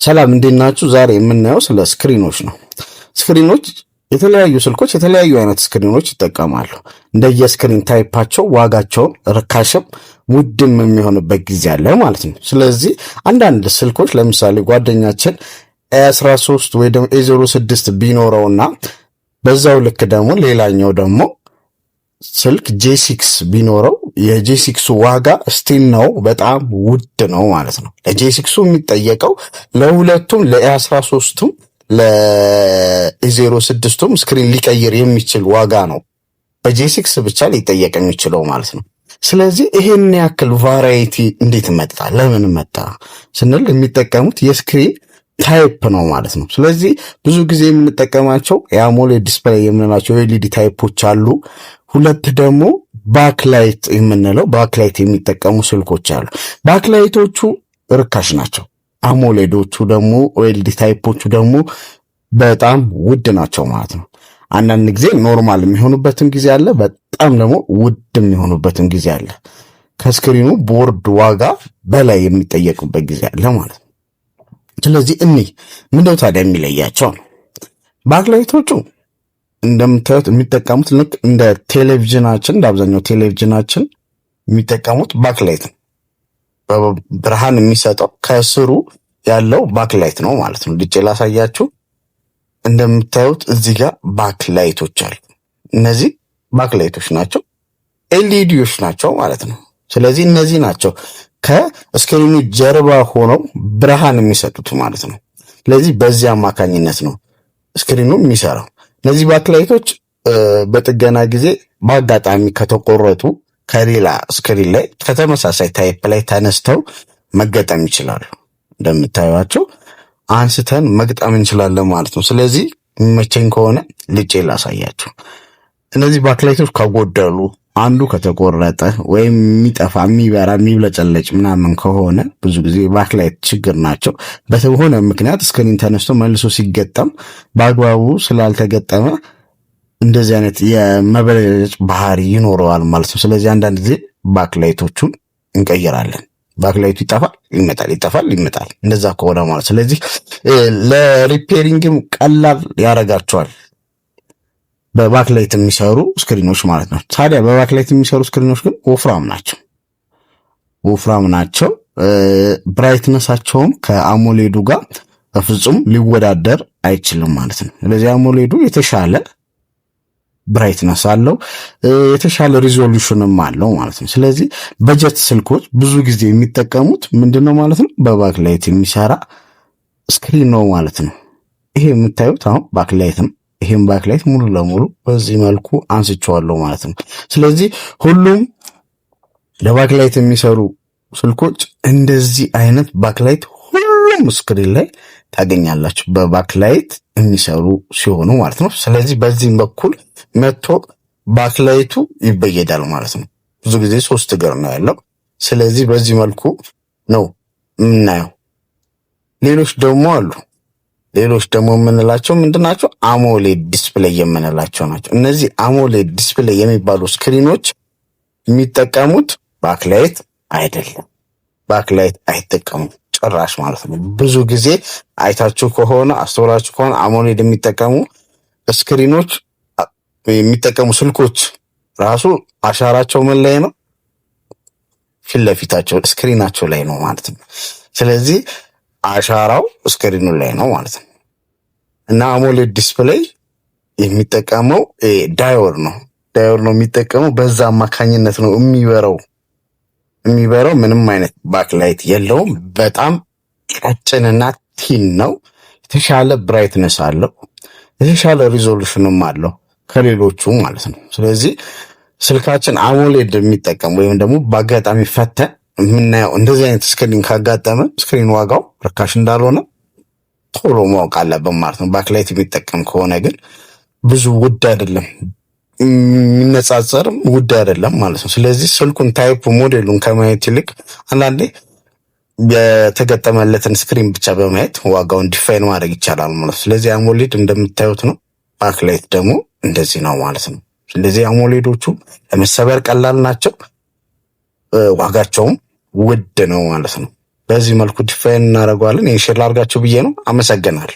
ሰላም፣ እንዴት ናችሁ? ዛሬ የምናየው ስለ screen ኦች ነው። Screen ኦች፣ የተለያዩ ስልኮች የተለያዩ አይነት screen ኦች ይጠቀማሉ። እንደየ screen type ኣቸው ዋጋቸውን ርካሽም ውድም የሚሆንበት ጊዜ አለ ማለት ነው። ስለዚህ አንዳንድ ስልኮች ለምሳሌ ጓደኛችን A13 ወይ ደግሞ A06 ቢኖረውና በዛው ልክ ደግሞ ሌላኛው ደግሞ ስልክ J6 ቢኖረው የ J6ኡ ዋጋ still ነው በጣም ውድ ነው ማለት ነው። ለ J6ኡ የሚጠየቀው ለሁለቱም ለ A13ቱም ለ A06ቱም screen ሊቀይር የሚችል ዋጋ ነው በ J6 ብቻ ሊጠየቅ የሚችለው ማለት ነው። ስለዚህ ይሄን ያክል variety እንዴት መጣ፣ ለምን መጣ ስንል የሚጠቀሙት የ screen type ነው ማለት ነው። ስለዚህ ብዙ ጊዜ የምንጠቀማቸው የ AMOLED display የምንላቸው የ OLED type ኦች አሉ። ሁለት ደግሞ backlight የምንለው backlight የሚጠቀሙ ስልኮች አሉ። Backlight ኦቹ ርካሽ ናቸው። AMOLED ኦቹ ደግሞ OLED type ኦቹ ደግሞ በጣም ውድ ናቸው ማለት ነው። አንዳንድ ጊዜ normal የሚሆኑበትም ጊዜ አለ። በጣም ደግሞ ውድ የሚሆኑበትም ጊዜ አለ። ከ screen ኑ board ዋጋ በላይ የሚጠየቅበት ጊዜ አለ ማለት ነው። ስለዚህ እኒህ ምንድነው ታዲያ የሚለያቸው ነው? Backlight ኦቹ እንደምታዩት የሚጠቀሙት ልክ እንደ ቴሌቪዥናችን፣ እንደ አብዛኛው ቴሌቪዥናችን የሚጠቀሙት backlight ነው። ብርሃን የሚሰጠው ከስሩ ያለው backlight ነው ማለት ነው። ልጬ ላሳያችሁ። እንደምታዩት እዚህ ጋር backlight ኦች አሉ። እነዚህ backlight ኦች ናቸው፣ LED ዎች ናቸው ማለት ነው። ስለዚህ እነዚህ ናቸው ከ screen ኑ ጀርባ ሆነው ብርሃን የሚሰጡት ማለት ነው። ስለዚህ በዚህ አማካኝነት ነው screen ኑ የሚሰራው። እነዚህ backlight ኦች በጥገና ጊዜ በአጋጣሚ ከተቆረጡ ከሌላ screen ላይ ከተመሳሳይ type ላይ ተነስተው መገጠም ይችላሉ። እንደምታዩቸው አንስተን መግጠም እንችላለን ማለት ነው። ስለዚህ የሚመቸኝ ከሆነ ልጬ ላሳያችሁ። እነዚህ backlight ኦች ከጎደሉ፣ አንዱ ከተቆረጠ ወይም የሚጠፋ፣ የሚበራ፣ የሚብለጨለጭ ምናምን ከሆነ ብዙ ጊዜ backlight ችግር ናቸው። በሆነ ምክንያት screen ተነስቶ መልሶ ሲገጠም በአግባቡ ስላልተገጠመ እንደዚህ አይነት የመበለጨ ባህሪ ይኖረዋል ማለት ነው። ስለዚህ አንዳንድ ጊዜ backlight ኦቹን እንቀይራለን። Backlight ኡ ይጠፋል፣ ይመጣል፣ ይጠፋል፣ ይመጣል። እንደዛ ከሆነ ማለት ስለዚህ ለ repairing ም ቀላል ያደርጋቸዋል በ backlight የሚሰሩ screen ኦች ማለት ነው። ታዲያ በ backlight የሚሰሩ screen ኦች ግን ወፍራም ናቸው፣ ወፍራም ናቸው። Brightness ኣቸውም ከ AMOLED ኡ ጋር በፍጹም ሊወዳደር አይችልም ማለት ነው። ስለዚህ AMOLED ኡ የተሻለ brightness አለው፣ የተሻለ resolution ም አለው ማለት ነው። ስለዚህ በጀት ስልኮች ብዙ ጊዜ የሚጠቀሙት ምንድን ነው ማለት ነው? በ backlight የሚሰራ screen ነው ማለት ነው። ይሄ የምታዩት አሁን backlight ነው። ይሄም backlight ሙሉ ለሙሉ በዚህ መልኩ አንስቼዋለሁ ማለት ነው። ስለዚህ ሁሉም ለ backlight የሚሰሩ ስልኮች እንደዚህ አይነት backlight ሁሉም screen ላይ ታገኛላችሁ፣ በ backlight የሚሰሩ ሲሆኑ ማለት ነው። ስለዚህ በዚህም በኩል መጥቶ backlight ኡ ይበየዳል ማለት ነው። ብዙ ጊዜ ሶስት እግር ነው ያለው። ስለዚህ በዚህ መልኩ ነው የምናየው። ሌሎች ደግሞ አሉ። ሌሎች ደግሞ የምንላቸው ምንድን ናቸው? AMOLED display የምንላቸው ናቸው። እነዚህ AMOLED display የሚባሉ screen ኦች የሚጠቀሙት backlight አይደለም። Backlight አይጠቀሙም ጭራሽ ማለት ነው። ብዙ ጊዜ አይታችሁ ከሆነ፣ አስተውላችሁ ከሆነ AMOLED የሚጠቀሙ screen ኦች የሚጠቀሙ ስልኮች ራሱ አሻራቸው ምን ላይ ነው? ፊት ለፊታቸው screen ኣቸው ላይ ነው ማለት ነው። ስለዚህ አሻራው screen ኑ ላይ ነው ማለት ነው። እና AMOLED display የሚጠቀመው diode ነው። Diode ነው የሚጠቀመው። በዛ አማካኝነት ነው የሚበራው። የሚበራው ምንም አይነት backlight የለውም። በጣም ቀጭንና thin ነው። የተሻለ brightness አለው። የተሻለ resolution ም አለው ከሌሎቹ ማለት ነው። ስለዚህ ስልካችን AMOLED የሚጠቀም ወይም ደግሞ በአጋጣሚ ፈተን የምናየው እንደዚህ አይነት screen ካጋጠመ screen ዋጋው ርካሽ እንዳልሆነ ቶሎ ማወቅ አለብን ማለት ነው። Backlight የሚጠቀም ከሆነ ግን ብዙ ውድ አይደለም፣ የሚነጻጸርም ውድ አይደለም ማለት ነው። ስለዚህ ስልኩን type ሞዴሉን ከማየት ይልቅ አንዳንዴ የተገጠመለትን screen ብቻ በማየት ዋጋውን define ማድረግ ይቻላል ማለት ነው። ስለዚህ AMOLED እንደምታዩት ነው። Backlight ደግሞ እንደዚህ ነው ማለት ነው። ስለዚህ AMOLED ኦቹ ለመሰበር ቀላል ናቸው፣ ዋጋቸውም ውድ ነው ማለት ነው። በዚህ መልኩ define እናደርገዋለን። ይህን share ላድርጋችሁ ብዬ ነው። አመሰግናለሁ።